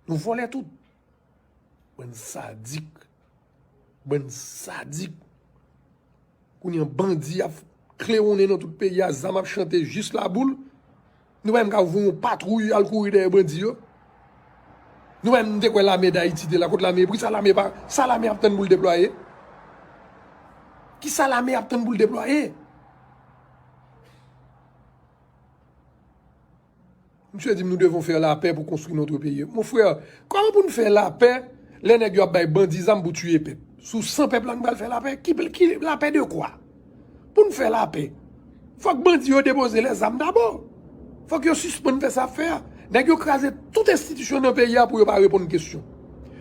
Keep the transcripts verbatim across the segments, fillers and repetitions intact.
Nou vòlè tout. Bann sadik. Bann sadik. Kounye a bandi ap klewonnen nan tout peyi a, zam ap chante jis laboul. Nou pa menm ka voye yon patwouy al kouri dèyè bandi yo. Nou pa menm te kwè lame Dayiti te la, kot lame, pou ki sa lame pa, sa lame ap tann pou l deplwaye? Ki sa lame ap tann pou l deplwaye? Misye di, nous devons faire la paix pour construire notre pays. Mon frè, kòman pou n fè lapè lè nèg yo ap bay bandi zam pou tiye pèp? Sou san pèp la, nou pral fè lapè? Ki, ki lapè de kwa? Pou n fè lapè, fòk bandi yo depoze lèzam dabò. Fòk yo sispann fè sa ap fè a. Nèg yo kraze tout enstitisyon nan peyi a pou yo pa reponn kesyon.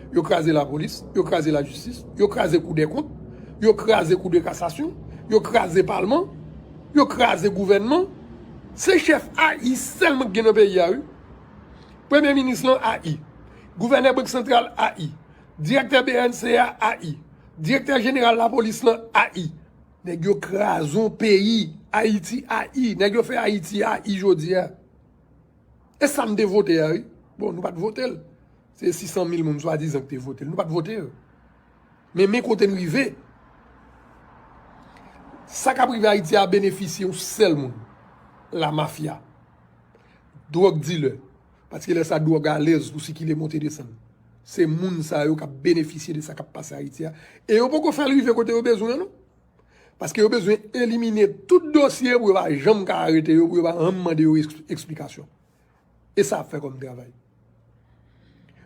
Yo kraze lapolis, yo kraze lajistis, yo kraze koudèkont, yo kraze koudekasasyon, yo kraze palman, yo kraze gouvènman. Se chèf A I sèlman ki gen nan peyi a, wi. Premye minis lan A I. Gouvènè Bank Santral A I. Direktè B N C A A I. Direktè jeneral lapolis lan A I. Nèg yo kraze yon peyi. Ayiti A I. Nèg yo fè Ayiti A I jodi a. E sa m te vote a, wi. Bon, nou pa t vote l. Se sis san mil moun swadizan ki te vote l. Nou pa t vote l. Men, men kote n rive. Sa k ap rive Ayiti a benefisye yon sèl moun. La mafya. Dwòg dilè. Paske lè sa dwòg alèz pou sikile monte desann. Se moun sa yo k ap benefisye de sa k ap pase Ayiti a. E yo poko fè l rive kote yo bezwen an, non. Paske yo bezwen elimine tout dosye pou yo pa janm ka arete yo, pou yo pa janm mande yo eks-, eksplikasyon. E sa ap fè kòm travay.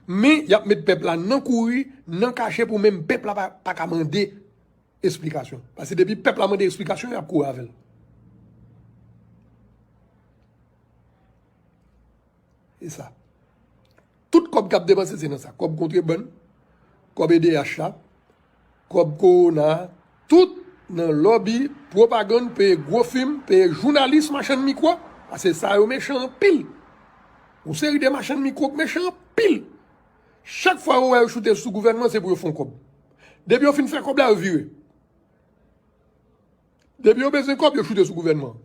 Men, y ap met pèp la nan kouri, nan kache pou menm pèp la pa, pa ka mande eksplikasyon. Paske depi pèp la mande eksplikasyon, y ap kouri avè l. E sa. Tout kòb k ap depanse, se nan sa. Kòb kontrebann, kòb E D H la, kòb kowona, tout nan lòbi, pwopagann, peye gwo fim, peye jounalis, machann mikwo, paske sa yo mechan anpil. Yon seri de machann mikwo k mechan anpil. Chak fwa yo wè yo choute sou gouvènman, se pou yo fè yon kòb. Depi yo fin fè kòb la, yo vire. Depi yo bezwen kòb, yo choute sou gouvènman.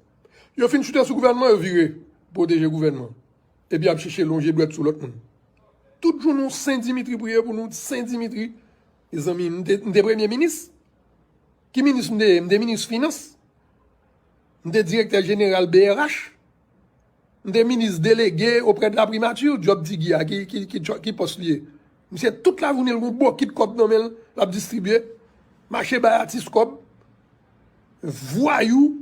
Yo fin choute sou gouvènman, yo vire pwoteje gouvènman. Epi y ap chèche lonje dwèt sou lòt moun. Tout jou nou Sen Dimitri priye pou nou, Sen Dimitri. Mezanmi, m te, m te premye minis. Ki minis m te ye? M te minis finans. M te direktè jeneral B R H. M te minis delege oprè de la primati, Job Tiggy a, ki, ki, ki, ki pòs li ye? Misye tout lajounen l gon bokit kòb nan men l, l ap distribye. Mache bay atis kòb. Vwayou.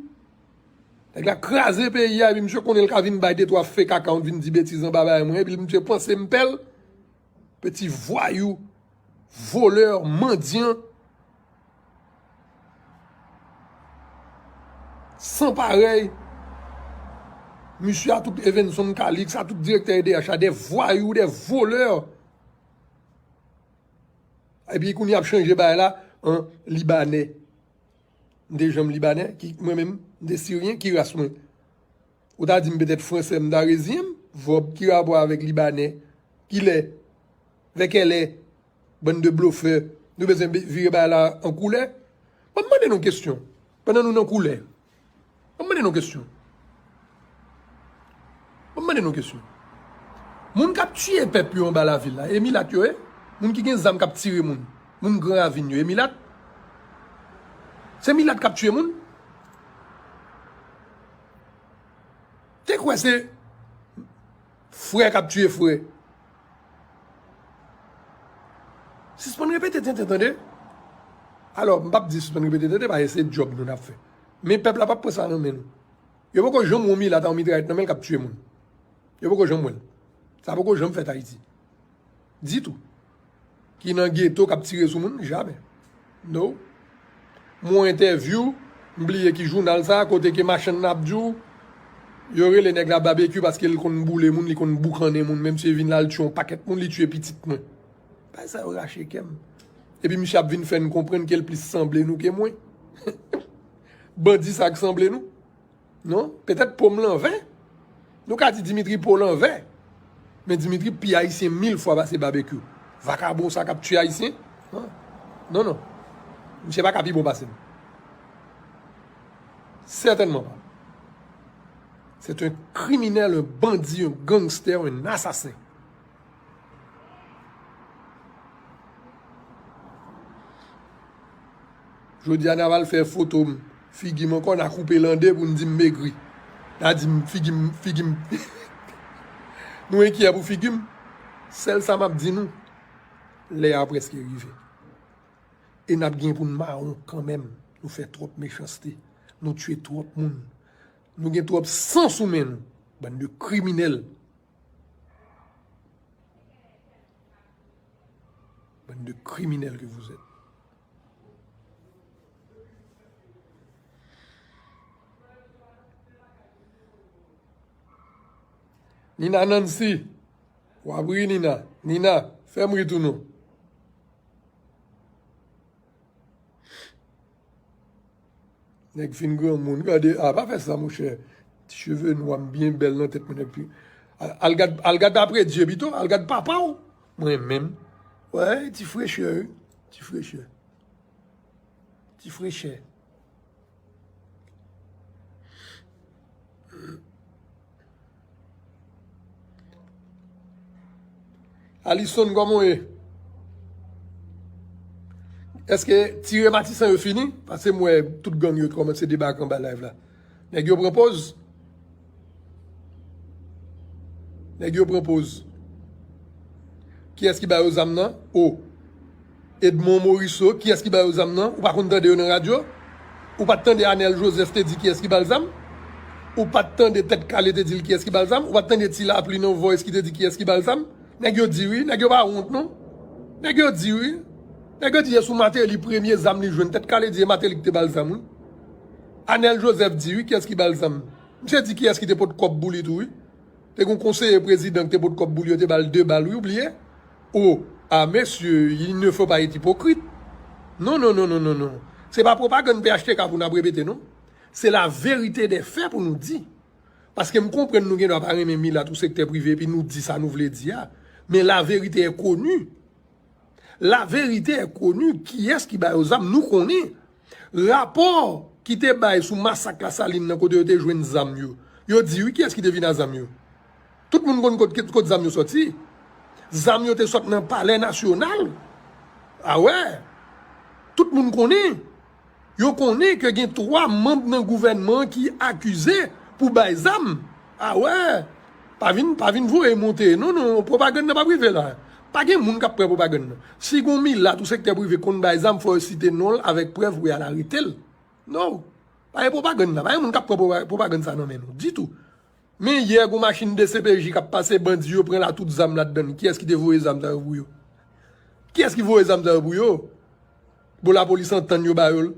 Nèg la kraze peyi a, epi misye konnen l ka vin bay de twa fake account, vin di betiz anba bagay mwen, epi misye panse m pè l. Peti vwayou, volè, mandyan, san parèy. Misye a tout Evenson Calix, a tout direktè E D H la, de vwayou, de volè. Epi kounye a ap chanje bagay la an Libanè. M te janm Libanè, ki, mwen menm, m te Siryen, ki ras mwen? Ou ta di m petèt Fransè, m ta reziyen m. Vòb, ki rapò avèk Libanè? Kilè? Vè kèlè? Bann de blofè. Nou bezwen be-, vire bagay la an koulè? Ban m mande nou kesyon. Pandan nou nan koulè. Ban m mande nou kesyon. Ban m mande nou kesyon. Moun k ap tiye pèp yo anba lavil la, e milat yo ye? Moun ki gen zam k ap tire moun. Moun Gran Ravin yo, e milat? Se milat k ap tiye moun? Te kwè se frè k ap tiye frè. Sispann repete tenten, tande. Alò, m p ap di sispann repete tenten, paske se djòb nou n ap fè. Men pèp la p ap pran sa nan men nou. Yo poko janm wè yon milat a yon mitrayèt nan men l k ap tiye moun. Yo poko janm wè l. Sa poko janm fèt Ayiti. Ditou. Ki nan geto k ap tire sou moun, jamè. No. M wè yon entèvyou, m bliye ki jounal sa, kote ke machann nan ap di w, yo rele nèg la babekyou paske l konn boule moun, li konn boukannen moun, menm si l vin la, l tiye yon pakèt moun, li tiye pitit mwen. Bagay sa yo rache kè m. Epi misye ap vin fè n konprann ke l plis sanble nou ke mwen. Bandi sa k sanble nou. Non, petèt po m l anvè. Nou ka di Dimitri po l anvè. Men Dimitri pi ayisyen mil fwa pase Babekyou. Vakabon sa k ap tiye ayisyen. Non, non, non. Misye pa ka pi bon pase m. Sètènman pa. C'est un criminel, un bandit, un gangster, un assassin. Jodi a, n a pral fè foto m, figi m ankò, n a koupe l an de pou n di m megri. N a di m figi m, figi m. Nou enkyè pou figi m? Sèl sa m ap di nou, lè a prèske rive. E n ap gen pou n mawon kanmenm. Nou fè twòp mechanste. Nou tiye twòp moun. Nou gen twòp san sou men nou. Bann de kriminèl. Bann de kriminèl ke vous êtes. Nina Nancy, w ap ri, Nina. Nina, fè m ri tou non. Nèg fin granmoun, gade, a, pa fè sa, monchè. Ti cheve nwa m byen bèl nan tèt mwen, nèg fin. Al, al gad, al gad apre Dye pito, al gad papa w. Mwen menm. Wè, ti frechè, wi. Ti frechè. Ti frechè. Alison, kòman w ye? Èske tire Matisan yo fini? Paske m wè tout gang yo kòmanse debake anba live la. Nèg yo pran pòz. Nèg yo pran pòz. Kiyès ki ba yo zam nan? O. Edmond Morisseau, kiyès ki ba yo zam nan? Ou pa konn tande yo nan radyo? Ou pa t tande Anèl Joseph te di kiyès ki ba l zam? Ou pa t tande Tèt Kale te di l kiyès ki ba l zam? Ou pa t tande Ti Lapli nan Voice ki te di kiyès ki ba l zam? Nèg yo di wi, nèg yo pa wont non. Nèg yo di wi. Nèg yo di se sou Martelly premye zam li jwenn. Tèt Kale di se Martelly ki te ba l zam wi. Anèl Joseph di wi kiyès ki ba l zam. Misye di kiyès ki te pot kòb pou li tou wi. Te gen yon konseye prezidan ki te pot kòb pou li, yo te ba l de bal, wi, ou bliye? O, a mesye, il ne faut pas être hypocrite. Non, non, non, non, non, non. Se pa pwopagann P H T K pou n ap repete, non. Se la vérité des faits pou nou di. Paske m konprann nou gen dwa pa renmen milat ou sektè prive, epi nou di sa nou vle di a. Men la vérité est connue. La vérité est connue, kiyès ki ba yo zam, nou konnen. Rapò ki te bay sou masak Lasalin nan kote yo te jwenn zam yo, yo di wi kiyès ki te vin a zam yo. Tout moun konn kot, kot zam yo sòti. Zam yo te sot nan Palè Nasyonal. A wè. Tout moun konnen. Yo konnen ke gen twa manm nan gouvènman an ki akize pou bay zam. A wè. Pa vin, pa vin voye monte. Non, non, pwopagann nan p ap rive la. Pa gen moun k ap pran pwopagann nan. Si gon milat ou sektè prive konn bay zam, fò yo site non l avèk prèv pou y al arete l. Non. Pa gen pwopagann la. Pa gen moun k ap pran pwopa-, pwopagann sa nan men nou. Ditou. Men yè, gon machin D C P J k ap pase, bandi yo pran la tout zam ladann. Kiyès ki te voye zam sa yo pou yo? Kiyès ki voye zam sa yo pou yo? Bon, lapolis antann yo ba yo l.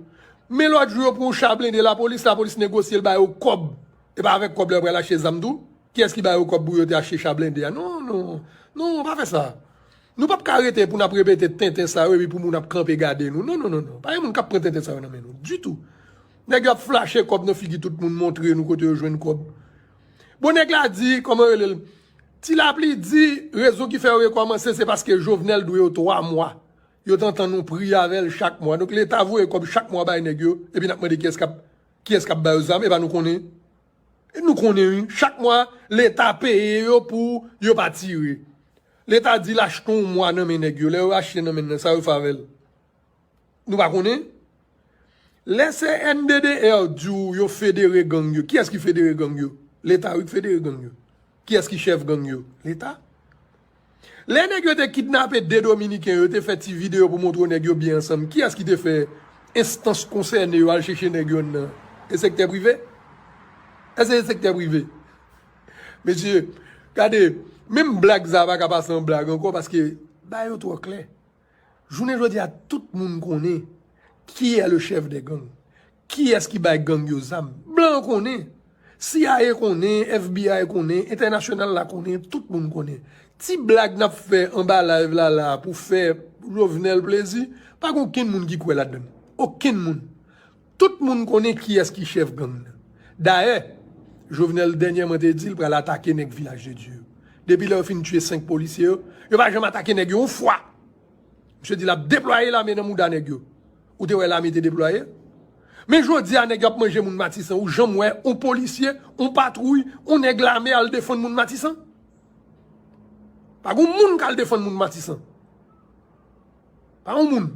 Men lòt jou, yo pran yon cha blende lapolis, lapolis negosye l ba yo kòb. E pa avèk kòb la yo pral achte zam tou? Kiyès ki ba yo kòb pou yo te achte cha blende a? Non, non, non, pa fè sa. Nou p ap ka rete pou n ap repete tenten sa yo, epi pou moun ap kanpe gade nou. Non, non, non, non. Pa gen moun k ap pran tenten sa yo nan men nou. Ditou. Nèg yo ap flache kòb nan figi tout moun, montre nou kote yo jwenn kòb. Bon, nèg la di, kòman yo rele l? Ti Lapli di, rezon ki fè yo rekòmanse, se paske Jovenel dwe yo twa mwa. Yo t antann yon pri avè l chak mwa. Donk, Leta voye kòb chak mwa bay nèg yo, epi n ap mande kiyès k ap, kiyès k ap ba yo zam, e pa nou konnen? E nou konnen, wi. Chak mwa, Leta peye yo pou yo pa tire. Leta di l achte yon mwa nan men nèg yo. Lè yo achte nan men nan, sa yo fè avè l? Nou pa konnen? Lè C N D D R di w yo federe gang yo, kiyès ki federe gang yo? Leta, wi, k federe gang yo. Kiyès ki chèf gang yo? Leta. Lè nèg yo te kidnape de Dominiken yo, yo te fè ti videyo pou montre w nèg yo byen ansanm, kiyès ki te fè enstans konsène yo al chèche nèg yo nan? E sektè prive? Èske e sektè prive? Mesye, gade, menm blag sa a pa ka pase an blag ankò, paske bagay yo twò klè. Jounen jodi a, tout moun konnen qui est le chef des gangs. Kiyès ki bay gang yo zam? Blan konnen. C I A konnen, F B I konnen, entènasyonal la konnen, tout moun konnen. Ti blag n ap fè anba live la la pou fè Jovenel plezi, pa gen okenn moun ki kwè ladann. Okenn moun. Tout moun konnen kiyès ki chèf gang nan. Dayè, Jovenel dènyèman te di l pral atake nèg Vilaj de Dye yo. Depi lè yo fin tiye senk polisye yo, yo pa janm atake nèg yo yon fwa. Misye di l ap deplwaye lame nan mouda nèg yo. Ou te wè lame te deplwaye? Men jodi a, nèg yo ap manje moun Matisan. Ou janm wè yon polisye, yon patwouy, yon nèg lame al defann moun Matisan? Pa gen moun k al defann moun Matisan. Pa yon moun.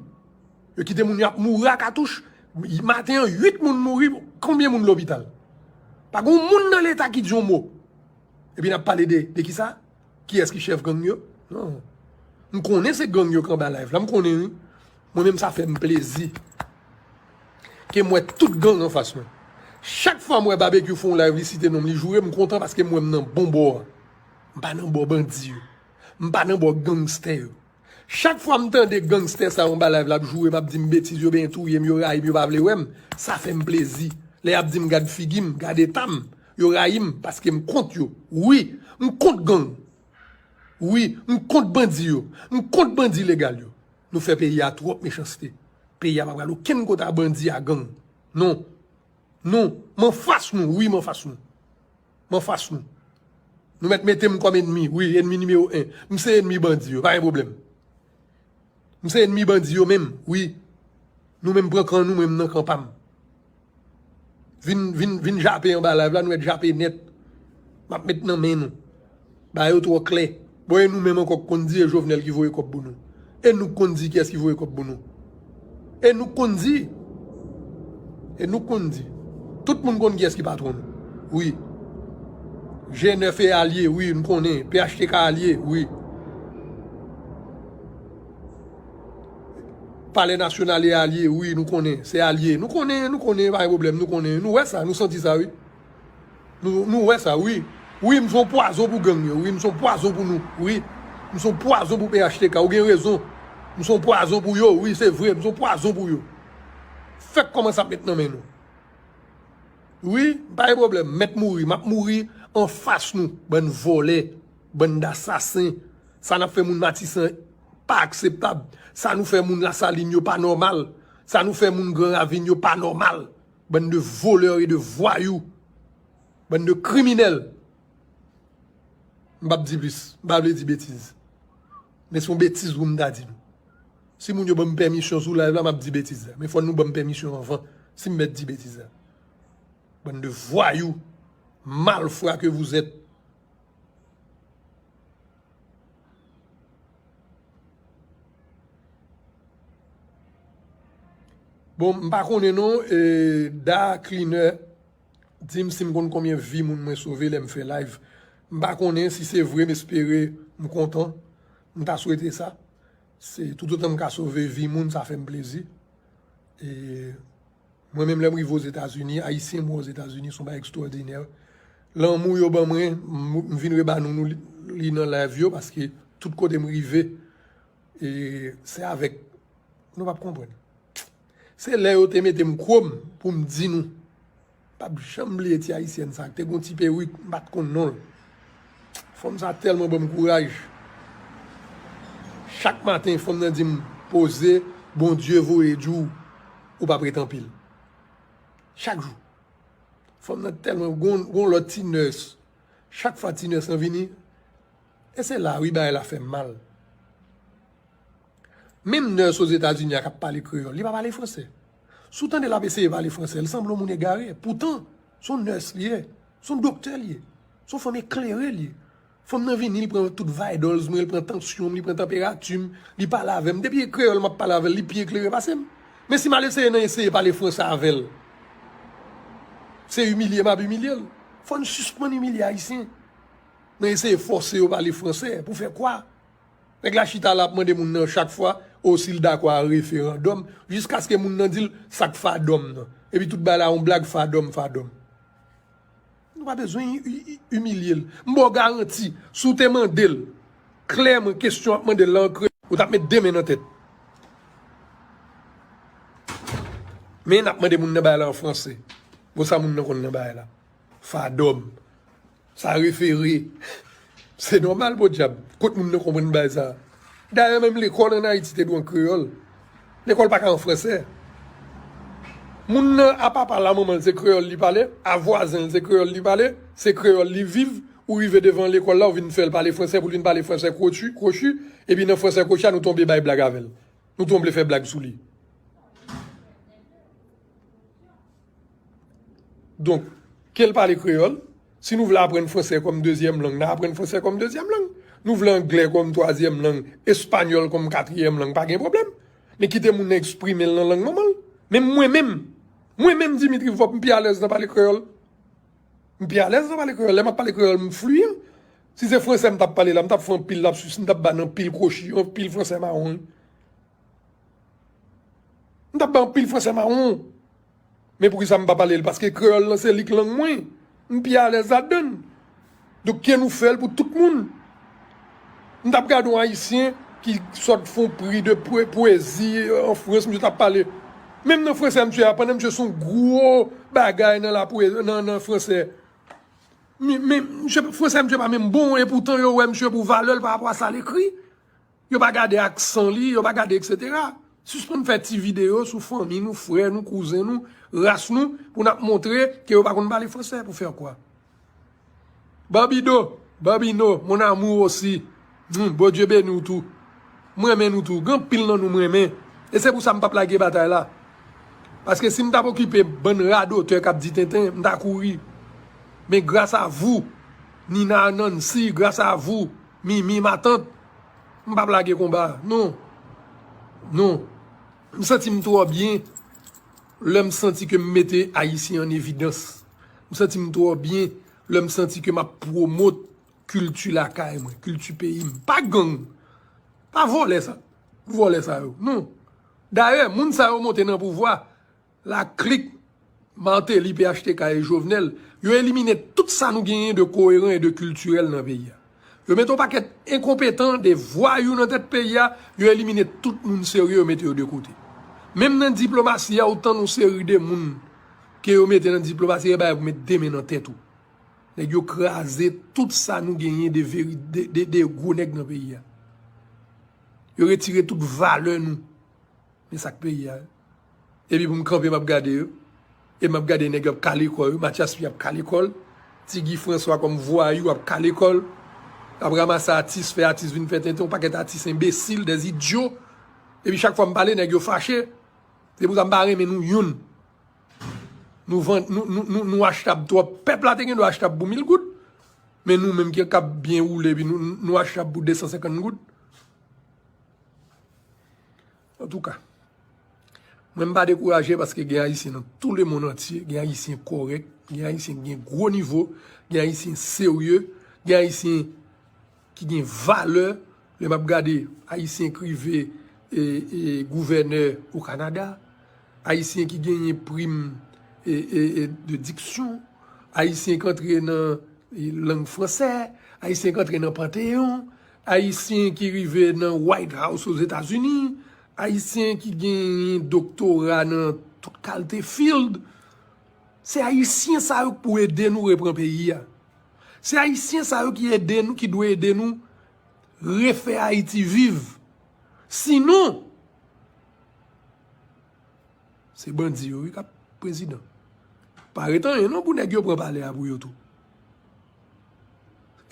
Yo kite moun yo ap mouri a katouch. Maten an, uit moun mouri, konbyen moun lopital? Pa gen yon moun nan Leta ki di yon mo. Epi n ap pale de, de kisa? Kiyès ki chèf gang yo? Non. M konnen se gang yo k anba live la, m konnen wi. Mwen menm sa fè m plezi. Ke m wè tout gang anfas mwen. Chak fwa m wè Babekyou fè yon live, li site non m, li joure, m kontan paske m wè m nan bon bò a. M pa nan bò bandi yo. M pa nan bò gangstè yo. Chak fwa m tande gangstè sa yo anba live la ap joure m, ap di m betiz, yo benyen touye m, yo rayi m, yo pa vle wè m, sa fè m plezi. Lè y ap di m gad figi m, gad eta m, yo rayi m paske m kont yo. Wi, m kont gang. Wi, m kont bandi yo. M kont bandi legal yo. Nou fè peyi a twòp mechanste. Peyi a pa pral okenn kote a bandi a gang. Non. Non. M anfas nou. Wi, m anfas nou. M anfas nou. Nou mèt mete m kòm ènmi. Wi, ènmi nimewo en. M se ènmi bandi yo. Pa gen pwoblèm. M se ènmi bandi yo menm. Wi. Nou menm pran kan nou, mwen m nan kan pa m. Vin, vin, vin jape anba live la, nou mèt jape nèt. M ap met nan men nou. Bagay yo twò klè. Bon, e nou menm ankò k konn di e Jovenel ki voye kòb pou nou. E nou k konn di kiyès ki voye kòb pou nou. E nou k konn di. E nou k konn di. Tout moun konn kiyès ki patwon nou. Wi. G nèf e alye, wi, nou konnen. P H T K alye, wi. Palè Nasyonal e alye, wi, nou konnen. Se alye. Nou konnen, nou konnen, pa gen pwoblèm, nou konnen. Nou wè sa, nou santi sa, wi. Nou, nou wè sa, wi. Wi, m se yon pwazon pou gang yo, wi. M se yon pwazon pou nou, wi. M se yon pwazon pou P H T K. Ou gen rezon. M se yon pwazon pou yo, wi, se vre. M se yon pwazon pou yo. Fèk kòmanse ap met nan men nou. Wi, pa gen pwoblèm. M mèt mouri. M ap mouri anfas nou. Bann vòlè. Bann dasasen. Sa n ap fè moun Matisan pa akseptab. Sa nou fè moun Lasalin yo pa nòmal. Sa nou fè moun Gran Ravin yo pa nòmal. Bann de volè e de vwayou. Bann de kriminèl. M p ap di plis. M pa vle di betiz. Men se yon betiz pou m ta di nou. Si moun yo ban m pèmisyon sou live la, m ap di betiz la. Men fò nou ban m pèmisyon anvan. Si m mèt di betiz la. Bann de vwayou, malfra ke vous êtes. Bon, m pa konnen non, e, Da Cleaner di m si m konn konbyen vi moun mwen sove lè m fè live. M pa konnen si se vre, m espere m kontan. M ta swete sa. Se toutotan m ka sove vi moun, sa fè m plezi. E mwen menm, lè m rive Ozetazini, Ayisyen m wè Ozetazini, se yon bagay ekstwòdinè. Lanmou yo ban mwen, m, m vin reba nou, nou li, li nan live yo, paske tout kote m rive, e se avèk, nou p ap konprann. Se lè yo te mete m kwòm pou m di nou. M p ap janm bliye ti ayisyèn sa, te gon ti perik, m pa t konn non l. Fanm sa tèlman ban m kouraj. Chak maten, fanm nan di m, poze, Bondye voye di w, ou p ap ret anpil. Chak jou. Fanm nan tèlman, gon, gon lòt ti nurse. Chak fwa ti nurse lan vini, e se la, wi, bagay la fè m mal. Menm nurse Ozetazini a k ap pale kreyòl, li pa pale fransè. Si w tande l ap eseye pale fransè, li sanble yon moun egare. Poutan, se yon nurse li ye, se yon doktè li ye, se yon fanm eklere li ye. Fanm nan vini, li pran tout vitals mwen, li pran tansyon m, li pran tanperati m, li pale avè m. Depi e kreyòl m ap pale avè l, li pi eklere pase m. Men si m al eseye nan eseye pale fransè avè l, se imilye m ap imilye l. Fò n sispann imilye Ayisyen. Nan eseye fòse yo pale fransè. Pou fè kwa? Nèg la chita la ap mande moun nan chak fwa, o, si l dakò a referandòm, jiskaske moun nan di l sa k fadòm nan. Epi tout bagay la yon blag, fadòm, fadòm. Nou pa bezwen i-, i-, i-, imilye l. M ba w garanti, si w te mande l, klèman, kesyon w ap mande l la an kreyòl, ou t ap met de men nan tèt. Men n ap mande moun nan bagay la an fransè. Bon, sa moun nan konn nan bagay la? Fadòm. Sa refere. Se nòmal, podyab. Kot moun nan konprann bagay sa? Dayè, menm lekòl ann Ayiti te dwe an kreyòl. Lekòl pa ka an fransè. Moun nan, a papa l, a manman l, se kreyòl li pale, a vwazen l, se kreyòl li pale, se kreyòl li viv, ou rive devan lekòl la, ou vin fè l pale fransè pou l vin pale fransè kwochi, kwochi, epi nan fransè kwochi a, nou tonbe bay blag avè l. Nou tonbe fè blag sou li. Donk, ke l pale kreyòl, si nou vle aprann fransè kòm dezyèm lang, n a aprann fransè kòm dezyèm lang. Nou vle anglè kòm twazyèm lang, espanyòl kòm katriyèm lang, pa gen pwoblèm. Men kite moun nan eksprime l nan lang manman l. Menm mwen menm, mwen menm Dimitri Vorbe, m pi alèz nan pale kreyòl. M pi alèz nan pale kreyòl. Lè m ap pale kreyòl, m fliyan. Si se fransè m t ap pale la, m t ap fè anpil lapsis, m t ap ba n anpil kwochi, anpil fransè mawon. M t ap ba anpil fransè mawon. Men poukisa m pa pale l? Paske kreyòl lan se li k lang mwen. M pi alèz ladan l. Donk, ke nou fè l pou tout moun. M t ap gade yon Ayisyen ki sot fè yon pri de pwe-, pwezi an Frans, misye t ap pale. Menm nan fransè, misye a, pandan misye se yon gwo bagay nan lapwe-, nan, nan fransè. Men, men, misye, fransè misye pa menm bon, epoutan yo wè misye pou valè l pa rapò a sa l ekri. Yo pa gade aksan li, yo pa gade, etsetera. Sispann fè ti videyo sou fanmi nou, frè nou, kouzen nou, ras nou, pou n ap montre ke yo pa konn pale fransè, pou fè kwa? Barbido, Barbino, mon amour aussi. Hmm, Bondye beni w tou. M renmen nou tou. Gen anpil nan nou m renmen. E se pou sa m p ap lage batay la. Paske si m t ap okipe bann radotè k ap di tenten, m ta kouri. Men gras a vou, Nina Nancy, gras a vou, Mimi, matant, m p ap lage konba a. Non. Non. M santi m twò byen lè m santi ke m mete Ayisyen an evidans. M santi m twò byen lè m santi ke m ap pwomot kilti lakay mwen, kilti peyi m. Pa gang. Pa vòlè sa. Vòlè sa yo. Non. Dayè, moun sa yo monte nan pouvwa, la klik Martelly, P H T K e Jovenel, yo elimine tout sa nou genyen de koeran e de kiltirèl nan peyi a. Yo mete yon pakèt enkonpetan, de vwayou nan tèt peyi a, yo elimine tout moun serye, yo mete yo de kote. Menm nan diplomasi a, ou tann yon seri de moun ke yo mete nan diplomasi, yo bay pou met de men nan tèt ou. Nèg yo kraze tout sa nou genyen de veri-, de, de, de gwo nèg nan peyi a. Yo retire tout valè nou. Men sa k peyi a. Epi pou m kanpe, m ap gade yo. E m ap gade nèg yo ap kale kò yo. Mathias P ap kale kò l. Ti Guy François kòm vwayou ap kale kò l. Ap ranmase atis, fè atis vin fè tenten, yon pakèt atis enbesil, des idiots. Epi chak fwa m pale, nèg yo fache. Se pou sa m pa renmen nou youn. Nou vann, nou, nou, nou, nou achtab twòp. Pèp la te gen dwa achtab pou mil goud. Men nou menm ki k ap byen woule, epi nou, nou achtab pou de san senkant goud. Antouka, mwen m pa dekouraje paske gen Ayisyen nan tout le monde entier, gen Ayisyen kòrèk, gen Ayisyen ki gen gwo nivo, gen Ayisyen serye, gen Ayisyen ki gen valè. Lè m ap gade Ayisyen k rive, e, e, gouvènè o Kanada, Ayisyen ki genyen prim, e, e, e, de diksyon, Ayisyen k antre nan, e, lang fransè, Ayisyen k antre nan Panteyon, Ayisyen ki rive nan White House Ozetazini, Ayisyen ki genyen doktora nan tout kalte field. Se Ayisyen sa yo k pou ede nou repran peyi a. Se Ayisyen sa yo ki ede nou, ki dwe ede nou refè Ayiti viv. Sinon, se bandi yo, wi, k ap prezidan. Pa ret anyen non pou nèg yo pran palè a pou yo tou.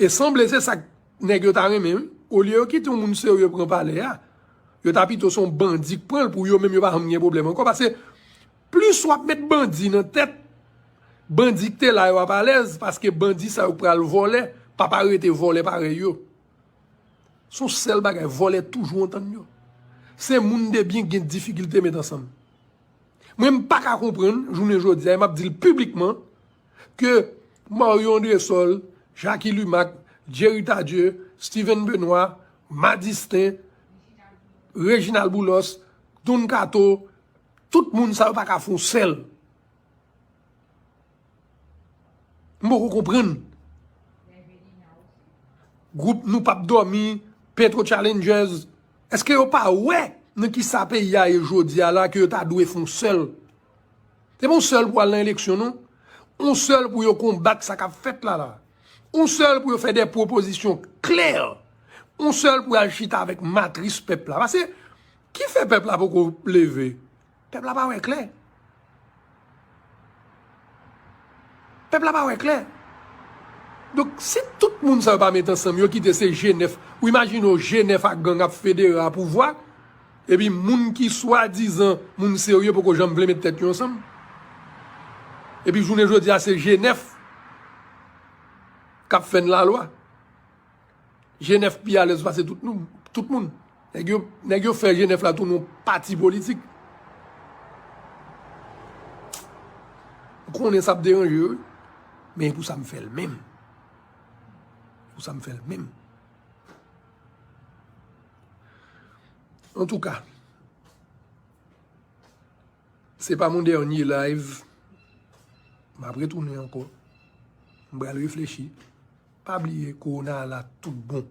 E sanble se sa k nèg yo ta renmen, wi. Olye yo kite yon moun serye pran palè a, yo ta pito se yon bandi k pran l pou yo menm yo pa janm gen pwoblèm ankò. Paske plis w ap met bandi nan tèt, bandi k te la yo ap alèz, paske bandi sa yo k pral vòlè, p ap arete vòlè parèy yo. Se yon sèl bagay, vòlè toujou antann yo. Se moun de byen gen difikilte met ansanm. Mwen, m pa ka konprann, jounen jodi a, e m ap di l piblikman, ke Mario Andrésol, Jacky Lumac, Jerry Tardieu, Steven Benoît, Madistin, Reginald Boulos, Don Kato, tout moun sa yo pa ka fè yon sèl. M poko konprann. Gwoup Nou P ap Dòmi, Petro Challengers, èske yo pa wè nan kisa peyi a ye jodi a la ke yo ta dwe fè yon sèl? Se pa yon sèl pou al nan eleksyon, non. Yon sèl pou yo konbat sa k ap fèt la la. Yon sèl pou yo fè de pwopozisyon klè. Yon sèl pou yo al chita avèk matris pèp la. Paske, ki fè pèp la poko leve? Pèp la pa wè klè. Pèp la pa wè klè. Donk, si tout moun sa yo pa met ansanm, yo kite se G nèf. Ou imajine w G nèf ak gang ap federe a pouvwa, epi moun ki swadizan moun serye poko janm vle met tèt yo ansanm. Epi jounen jodi a, se G nèf k ap fè n lalwa. G nèf pi alèz pase tout nou, tout moun. Nèg yo, nèg yo fè G nèf la tounen yon pati politik. M konnen sa ap deranje yo, wi. Men e pou sa m fè l menm. Pou sa m fè l menm. Antouka, se pa mon dènye live. M ap retounen ankò. M pral reflechi. Pa bliye, kowona a la tout bon.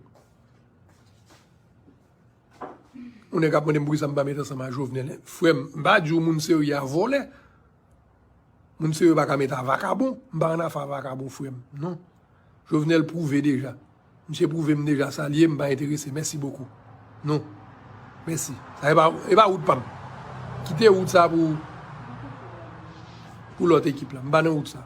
Yon nèg ap mande m poukisa m pa met ansanm ak Jovenel. Frè m, m pa di w moun serye a vòlè. Moun serye pa ka met a vakabon. M pa annafè a vakabon, frè m. Non. Jovenel pwouve deja. Misye pwouve m deja sa l ye, m pa enterese. Mèsi bokou. Non. Mèsi. Sa e pa, e pa wout pa m. Kite wout sa pou, pou lòt ekip la. M pa nan wout sa.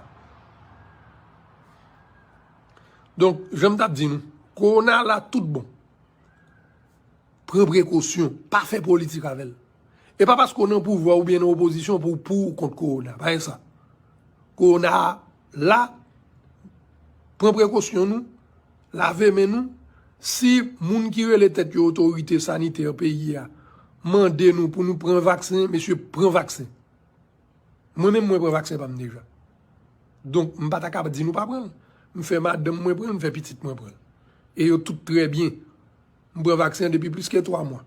Donk, jan m t ap di nou, kowona la tout bon. Pran prekosyon, pa fè politik avè l. E pa paske w nan pouvwa oubyen nan opozisyon pou, pou ou kont kowona. Pa gen sa. Kowona a la, pran prekosyon nou, lave men nou. Si moun ki rele tèt yo otorite sanitè peyi a mande nou pou nou pran vaksen, mesye, pran vaksen. Mwen menm, mwen pran vaksen pa m deja. Donk, m pa ta ka di nou pa pran l. M fè madanm mwen pran l, m fè pitit mwen pran l. E yo tout trè byen. M pran vaksen an depi plis ke twa mwa.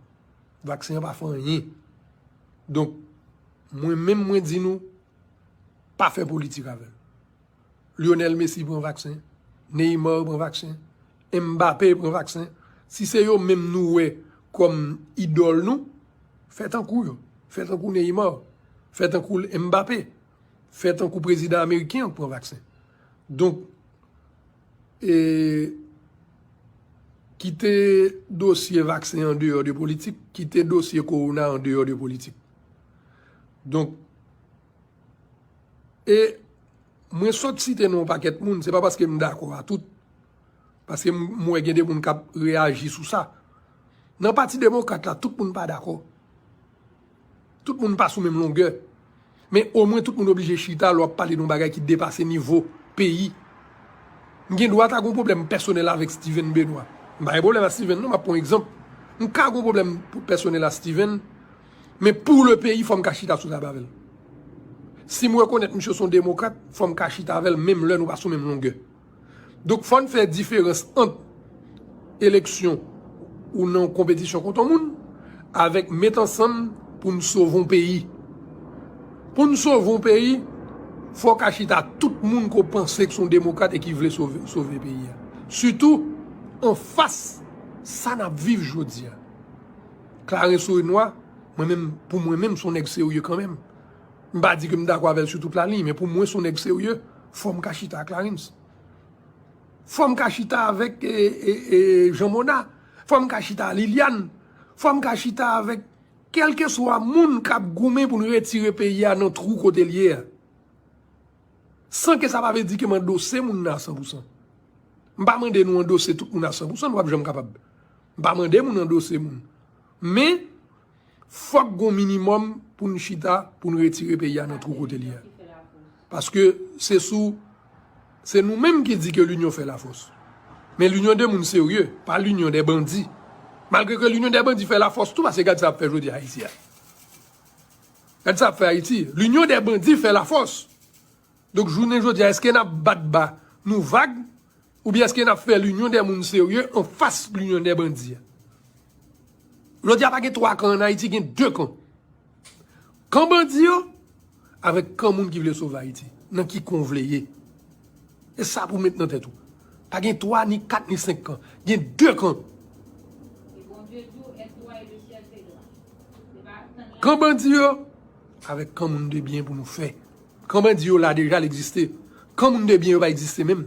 Vaksen an pa fè anyen. Donk, mwen menm, mwen di nou, pa fè politik avè l. Lionel Messi pran vaksen. Neymar pran vaksen. Mbappé pran vaksen. Si se yo menm nou wè kòm idòl nou, fè tankou yo. Fè tankou Neymar. Fè tankou Mbappé. Fè tankou prezidan ameriken an k pran vaksen. Donk, e, kite dosye vaksen an deyò de politik, kite dosye kowona an deyò de politik. Donk, e mwen sot site non yon pakèt moun, se pa paske m dakò a tout, paske m, m wè gen de moun k ap reyaji sou sa. Nan Pati Demokrat la, tout moun pa dakò. Tout moun pa sou menm longè. Men omwen tout moun oblije chita lè w ap pale de yon bagay ki depase nivo peyi. M gen dwa ta gen yon pwoblèm pèsonèl avèk Steven Benoît. M pa gen pwoblèm ak Steven, non, m ap pran yon egzanp. M ka gen yon pwoblèm pou, pèsonèl ak Steven, men pou le peyi, fò m ka chita sou tab avè l. Si m rekonèt misye se yon demokrat, fò m ka chita avè l, menm lè nou pa sou menm longè. Donk, fò n fè diferans ant eleksyon ou nan yon konpetisyon kont yon moun, avèk met ansanm pou n sove yon peyi. Pou n sove yon peyi, fò w ka chita tout moun ke w panse ke se yon demokrat e ki vle sove, sove peyi a. Sitou, anfas sa n ap viv jodi a. Clarens Renois, mwen menm, pou mwen menm, se yon nèg serye kanmenm. M pa di ke m dakò avè l sou tout laliny, men pou mwen, se yon nèg serye, fò m ka chita ak Clarens. Fò m ka chita avèk, e, e, e, Jean Mona. Fò m ka chita ak Liliane. Fò m ka chita avèk kèlkeswa moun k ap goumen pou n retire peyi a nan twou kote l ye a. San ke sa pa vle di ke m andose moun nan a san pou san. M pa mande nou andose tout moun a san pou san, nou p ap janm kapab. M pa mande moun andose moun. Men, fòk gon minimòm pou n chita, pou n retire peyi a nan twou kote l ye a. Paske se sou, se nou menm ki di ke linyon fè lafòs. Men linyon de moun serye, pa linyon de bandi. Malgre ke linyon de bandi fè lafòs tou, paske gad sa ap fè jodi a Ayiti a. Gad sa ap fè Ayiti. Linyon de bandi fè lafòs. Donk, jounen jodi a, èske n ap bat ba nou vag, oubyen èske n ap fè linyon de moun serye anfas linyon de bandi a? Jodi a, pa gen twa kan ann Ayiti, gen de kan. Kan bandi yo, avèk kan moun ki vle sove Ayiti. Nan ki kan w vle ye. E sa pou w met nan tèt ou. Pa gen twa, ni kat, ni senk kan. Gen de kan. Kan bandi yo, avèk kan moun de byen pou nou fè. Kan bandi yo la deja, l egziste. Kan moun de byen yo pa egziste menm.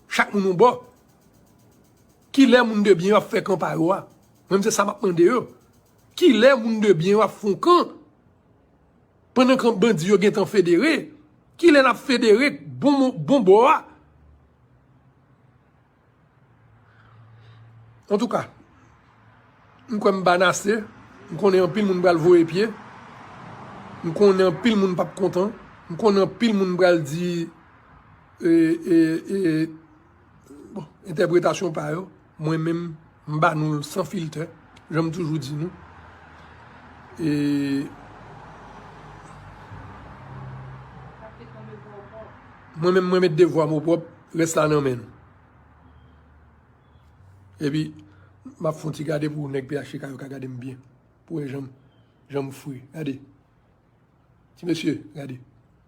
Chak moun yon bò. Kilè moun de byen yo ap fè kan pa yo a? Mwen, se sa m ap mande yo. Kilè moun de byen yo ap fè yon kan? Pandan kan bandi yo gentan federe, kilè n ap federe bon, bon bò a? Antouka, m kwè m banase, m konnen anpil moun pral voye pye, m konnen anpil moun p ap kontan, m konnen anpil moun pral di, e, e, e, bon, entèpretasyon pa yo, mwen menm, m ba nou l san filtè, jan m toujou di nou. E, Mwen menm, mwen met devwa m opwòp, rès la nan men nou. Epi, m ap fè yon ti gade pou nèg P H T K yo ka gade m byen. Pou wè jan m, jan m fre. Gade. Ti mesye, gade.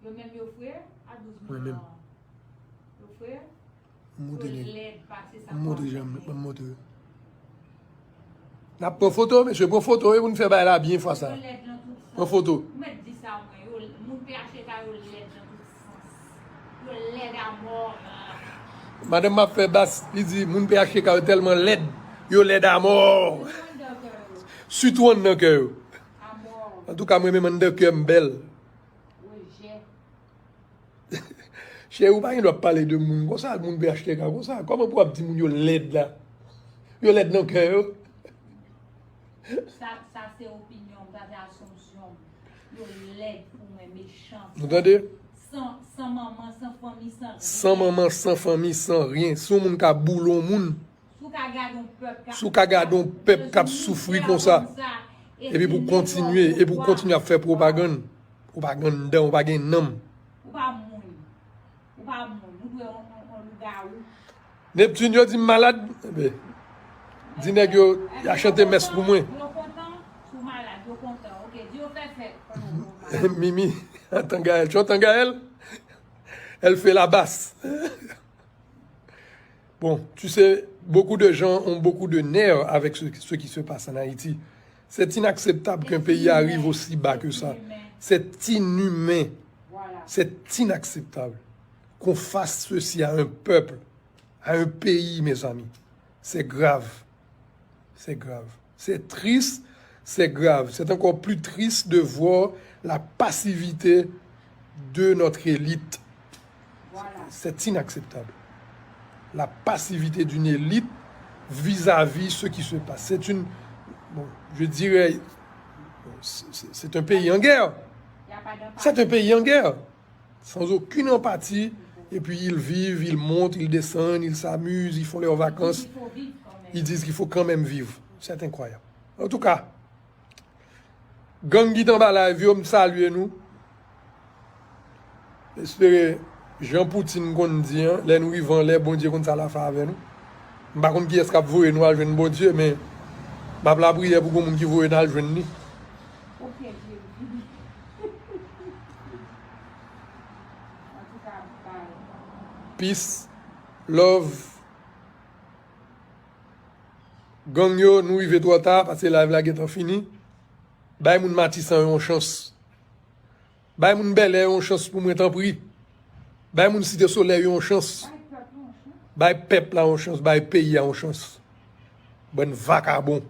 Yo menm yo fre, a douz mil. Mwen menm. Yo fre. M montre nèg. Yo lèd pase sa. M montre jan m, m montre. N ap pran foto, mesye, pran foto, e pou n fè bagay la byen fwa sa. Yo lèd nan tout sans. Pran foto. Ou mèt di sa, mwen, yo, moun P H T K yo lèd nan tout sans. Yo lèd a mò. Madanm m ap fè bas, li di, moun P H T K yo tèlman lèd, yo lèd a mò. Sitou anndan kè yo. Sitou anndan kè yo. A mò. Antouka, mwen menm anndan kè m bèl. Rejè. Cheri, ou pa gen dwa ap pale de moun konsa, moun P H T K konsa. Kòman pou w ap di moun yo lèd la? Yo lèd nan kè yo. Sa, sa se opinyon m, sa se asompsyon m. Yo lèd pou mwen, mechan. Nou tande? San, san manman, san fanmi, san ryen. San manman, san fanmi, san ryen. Si yon moun ka boule yon moun, si w ka gade yon pèp k ap, si w ka gade yon pèp k ap soufri konsa, epi pou w kontinye, epi pou w kontinye ap fè pwopagann, ou pa gen dan, ou pa gen nanm. Ou pa moun. Ou pa moun. Ou dwe yon, yon, yon lougawou. Neptune, yo di m malad. Enben, di nèg yo, y a chante mès pou mwen. Yo kontan, si w malad, yo kontan. Ok, di yo fè fèt pandan w malad. Mimi, antan Gaël. Tu entends Gaël? Elle fait la basse. Bon, tu sais, beaucoup de gens ont beaucoup de nerfs avec ce, ce qui se passe en Haïti. C'est inacceptable qu'un pays arrive aussi bas que ça. C'est inhumain. C'est inhumain. Voilà. C'est inacceptable qu'on fasse ceci à un peuple, à un pays, mes amis. C'est grave. C'est grave. C'est triste, c'est grave. C'est encore plus triste de voir la passivité de notre élite. Voilà. C'est inacceptable. La passivité d'une élite vis-à-vis ce qui se passe. C'est une, bon, je dirais, bon, c'est, c'est, c'est un pays en guerre. Y a pas d'empathie. C'est un pays en guerre. Sans aucune empathie. Et puis ils vivent, ils montent, ils descendent, ils s'amusent, ils font leurs vacances. Il faut vivre quand même. Ils disent qu'il faut quand même vivre. C'est incroyable. En tout cas, gang ki t anba live yo, m salye nou. M espere, jan Poutine konn di an, lè nou rive anlè, Bondye konn sa l a fè avè nou. M pa konn kiyès k ap voye nou al jwenn Bondye, men m ap lapriyè pou gon moun ki voye n al jwenn li. Ok, Jezi. Antouka, bye. Peace, love. Gang yo, nou rive twò ta, paske live la gentan fini. Bay moun Matisan yo yon chans. Bay moun Bèlè yo yon chans pou mwen, tanpri. Bay moun Site Solèy yo yon chans. Bay pèp la yon chans, bay peyi a yon chans. Bann vakabon.